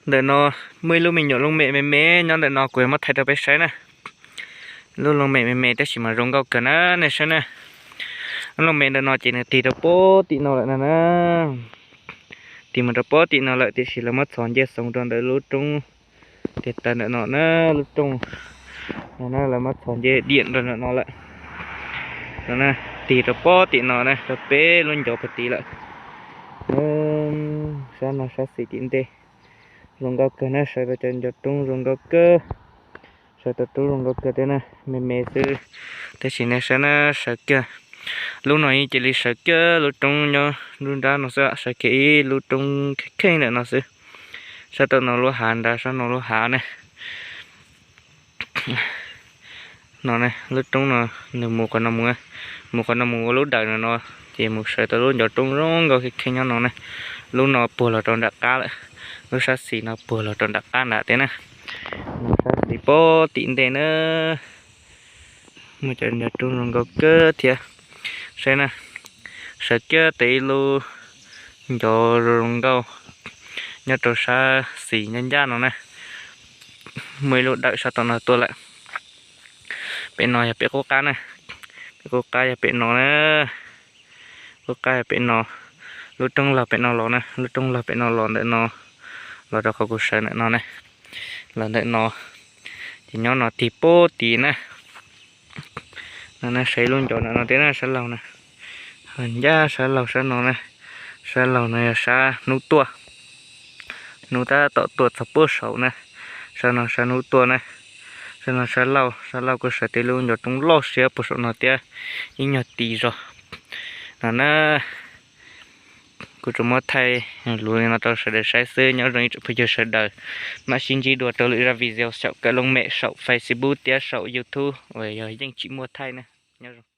Ntawm no muaj ib lub me nyuam looj mem me me nyob ntawm no, kuv yuav muab thaij rau peb saib na. Lub looj mem me me tab sis mas zoo nkauj kawg na, nej saib na. Lub looj mem ntawm no ces nws tig rau pob tim no lawm no na. Tig mus rau pob tim no lawm, tiam sis lawv muab txhos nce xoov rau ntawm lub roob tiag taw ntawm no na. Lub rooj no lawv muab txhos nce diam rau ntawm no lawm. No na, tig rau pob tim no na, rau peb lub ncov puag tid lawm. Sab no sab xis tim ntej, zoo nkauj kawg na, sawv rau cov ncov roob zoo nkauj kawg. Sawv tau roob zoo nkauj kawg thiab na, me me xwb. Tab sis nej saib na, sawv kiag. Lub no yeej cia li sawv kiag lub roob nyob lub nrab no xwb, sawv kiag ib lub roob kheej kheej ntawm no xwb. Sab tom no lub hav nrad, sab no lub hav ne. No ne, lub roob no nws mus qhov no mus, mus qhov no mus ua lub dawm no no, ces mus sawv tau lub ncov roob zoo nkauj kheej kheej nyob no ne. Lub no puag los rau nram qab lawm, lub sab xis no puag los rau nram qab nram thiab na. No sab xis pob tim ntej na, muaj cov ncov roob zoo nkauj kawg thiab. Saib na, sawv kiag tau ib lub ncov zoo nkauj nyob rau sab xis ncaj ncaj no na. Muaj ib lub dawm sab tom no tuaj lawm. Pem no yog pem qub qab na, pem qub qab yog pem no na. Qub qab yog pem no, lub roob laug pem no los na, lub roob laug pem no los ntawm no, los rau qhov kuv sawv ntawm no ne, los ntawm no, ces nyob no tig pob tid na. No na, saib lub ncov ntawm no thiab na, sab laug na, ncaj sab laug sab no na, sab laug no yog sab hnub tuaj, hnub tab tom tuaj txog puag saud na, sab no sab hnub tuaj na, sab no sab laug, sab laug kuj sawv tau lub ncov roob loj siab puag saum no thiab, ib nyuag tid zog no na. Kuv tsuas muab thaij lus li no rau sawv daws saib xwb, nyob zoo ib tsoom phooj ywg sawv daws, mam sib ntsib dua rau lwm zaj video xyaum kawm looj mem saum Facebook thiab saum YouTube uas yog yeej tsis muaj thaij na. Nyob zoo.